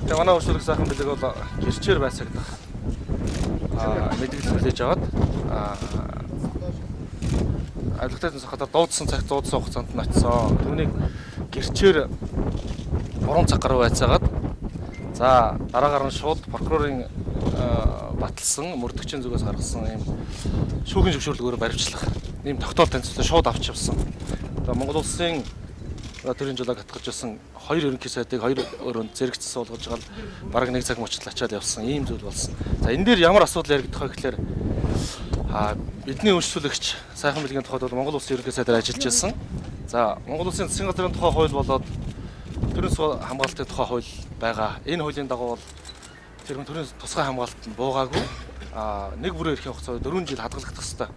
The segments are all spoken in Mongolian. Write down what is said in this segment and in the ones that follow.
Тэгээ манай өршөөлөх сайхан бэлэг бол гэрчээр байцаагдах мэдээлэл хүлээж аваад авилгатай тэнцэх хатаар дуудсан цаг дуудсан хугацаанд нь очисон. Түүнийг гэрчээр 3 цаг гаруй байцаагаад, за дараагаар нь шууд прокурорын баталсан мөрдөгчийн зүгээс гаргасан ийм шүүхийн зөвшөөрлөөр баривчлах ийм тогтоол танилцуулаа шууд авч явсан. Одоо Монгол улсын төрийн жолоог хатгаж байсан хоёр ерөнхий сайдыг хоёр өрөөнд зэрэгцсэн суулгаж гал бараг нэг цаг мөчтөл ачаал явсан ийм зүйл болсон. За, энэ дээр ямар асуудал яригдах вэ гэхээр бидний үйлчлүүлэгч сайхан бэлгийн тухайд бол Монгол улсын ерөнхий сайдаар ажиллаж байсан. За, Монгол улсын засгийн газрын тухай хууль болоод төрийн хамгаалтын тухай хууль байгаа. Энэ хуулийн дагуу бол тэр хүн төрийн тусгай хамгаалтанд буугаагүй нэг бүрийн эрхийн хугацаа 4 жил хадгалагдах ёстой.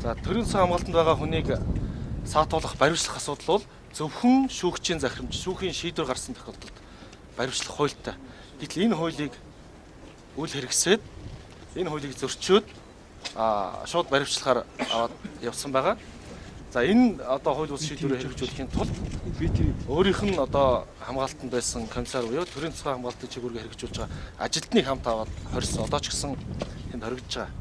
За, төрийн тусгай хамгаалтанд байгаа хүнийг саатуулах, баривчлах асуудал бол зөвхөн шүүгчийн захирамж, шүүхийн шийдвэр гарсан тохиолдолд баривчлах хуультай. Гэтэл энэ хуулийг үл хэрэгсээд, энэ хуулийг зөрчөөд шууд баривчлахаар аваад явсан байгаа. За, энэ одоо хууль бус шийдвэрээ хэрэгжүүлэхийн тулд өөрийнх нь одоо хамгаалтанд байсан комиссар буюу төрийн тусгай хамгаалтын чиглэлээр хэрэгжүүлж байгаа ажилтныг хамт аваад хорьсон. Одоо ч гэсэн тэнд хоригдож байгаа.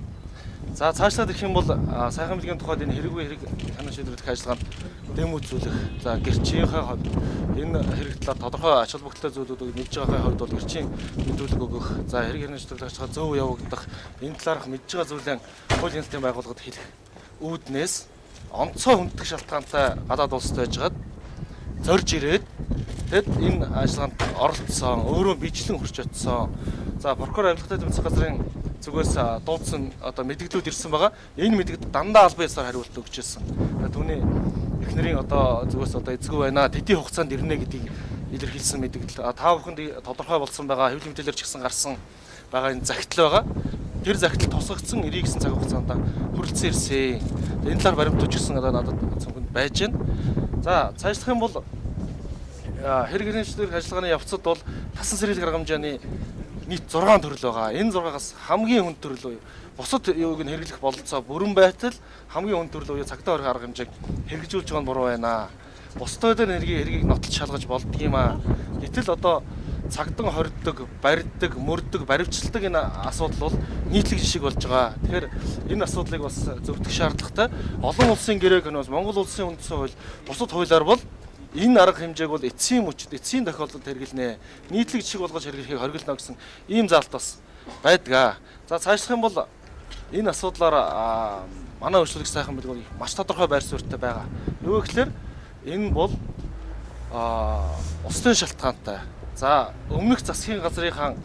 За, цаашлаад ирэх юм бол сайхан бэлгийн тухайд энэ хэрэггүй хэрэг танай шийдвэрлэх ажиллагаанд дэм үзүүлэх. За, гэрчийнхээ хувьд энэ хэрэг талаар тодорхой ач холбогдолтой зүйлүүдийг мэдж байгаагийн хувьд бол гэрчийн мэдүүлэг өгөх. За, хэрэг хэрэг шийдвэрлэх ажиллагаа зөв явагдах. Энэ талаарх мэдж байгаа зүйлээ хууль хяналтын байгууллагад хэлэх үүднээс онцгой хүндэтгэх шалтгаантай гадаад улсад байжгаад зорж ирээд тэд энэ ажиллагаанд оролцсон, өөрөө бичлэн хурч очсон. За, прокурор авилгатай тэмцэх газрын зүгээс дуудсан одоо мэдгэлүүд ирсэн байгаа. Энэ мэдгэлд дандаа албан ёсоор хариулт өгч ирсэн. Түүний эхнэрийн одоо зүгээс одоо эзгүй байна. Тэдний хугацаанд ирнэ гэдгийг илэрхийлсэн мэдгэл. Та бүхэнд тодорхой болсон байгаа. Хэвлэл мэдээлэлээр ч гэсэн гарсан байгаа энэ захидал байгаа. Тэр захидал тусгагдсан ирье гэсэн цаг хугацаанд хүрэлцэн ирсэн. Энэ талаар баримт гэсэн одоо надад цөмхөнд байж байна. За, цаашлах юм бол хэрэг хэрэгжүүлэх ажиллагааны явцад бол тасан сэргийлэх арга хэмжээний нийт 6 төрөл байгаа. Энэ 6-аас хамгийн хүнд төрөл буюу бусад юуг нь хэрэглэх бололцоо бүрэн байтал хамгийн хүнд төрөл буюу цагтаа хорих арга хэмжээг хэрэгжүүлж байгаа нь буруу байна. Бусдад хэргийг нотолж шалгаж болдго юм аа. Гэтэл одоо цагдан хордог, барьдаг, мөрдөг, баривчилдаг энэ асуудал бол нийтлэг жишг болж байгаа. Тэгэхээр энэ асуудлыг бас зөвтгөх шаардлагатай. Олон улсын гэрээг нь бас Монгол улсын үндсэн хууль, бусад хуулиар бол энэ арга хэмжээг бол эцсийн мөчид, эцсийн тохиолдолд хэрэглэнэ. Нийтлэг жишг болгож хэрэглэхийг хориглоно гэсэн ийм заалт бас байдаг. За, цаашлах юм бол энэ асуудлаар манай өршөөлөх сайхан бэлэг бол маш тодорхой байр суурьтай байгаа. Юу гэхээр энэ бол улсын шалтгаантай. За, өмнөх засгийн газрынхаа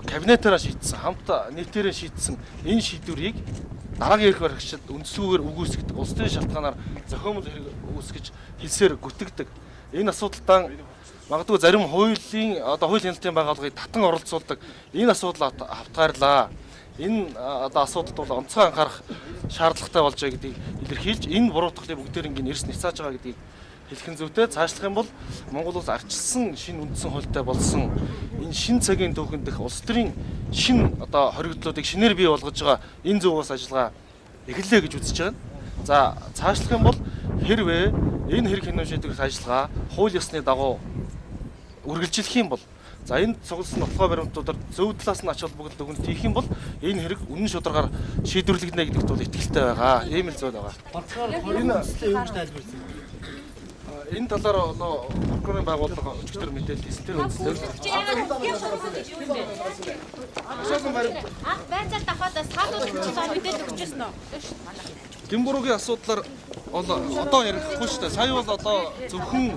кабинетаараа шийдсэн, хамт нийтээрээ шийдсэн энэ шийдвэрийг дараагийн эрх баригчид үндслүүгээр үгүйсгэдэг, улс төрийн шалтгаанаар зохиомол хэрэг үүсгэж хэлсээр гүтгдэг. Энэ асуудалтаа магадгүй зарим хуулийн одоо хууль хяналтын байгууллагыг татан оролцуулдаг энэ асуудал хавтгаарлаа. Энэ одоо асуудалд бол онцгой анхаарах шаардлагатай болж байгаа гэдгийг илэрхийлж, энэ буруутгалыг бүгдээрингийн эрс няцааж байгаа гэдгийг хэлэх нь зүйтэй. Цаашлах юм бол Монгол улс арчилсан шинэ үндсэн хуультай болсон энэ шинэ цагийн түүхэн дэх улс төрийн шинэ одоо хоригдлуудыг шинээр бий болгож байгаа энэ зөв ус ажиллагаа эхэллээ гэж үзэж байна. За, цаашлах юм бол хэрвээ энэ хэрэг хянан шийдвэрлэх ажиллагаа хууль ёсны дагуу үргэлжлэх юм бол, за, энэ цугласан нотолгой баримтуудаар зөв талаас нь ач холбогдол өгөн тийх юм бол энэ хэрэг үнэн шударгаар шийдвэрлэгдэнэ гэдэгт бол итгэлтэй байгаа. Ийм л зүйл байгаа. Энэ юу гэж тайлбарласан? Энэ талаар одоо прокурорын байгууллага өчигдөр мэдээлэл хийсэн. Тэр үндслээр Анх байцаалт авахад саатуулах мэдээлэл өгчээсэн үү? Гэм буруугийн асуудлаар бол одоо ярихгүй шүү дээ. Сая бол одоо зөвхөн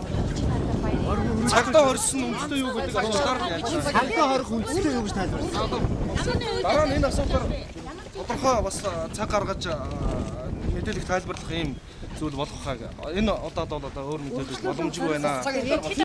цагдаа хорьсон үндстэй юу гэдэг асуудлаар ярьж байна. Цагдаа хорих үндстэй юу гэж тайлбарласан? Дараа нь энэ асуудлаар тодорхой бас цаг гаргаж мэдээлэл тайлбарлах юм зүйл болох хаа. Энэ удаад бол одоо өөр мэдээлэл боломжгүй байна.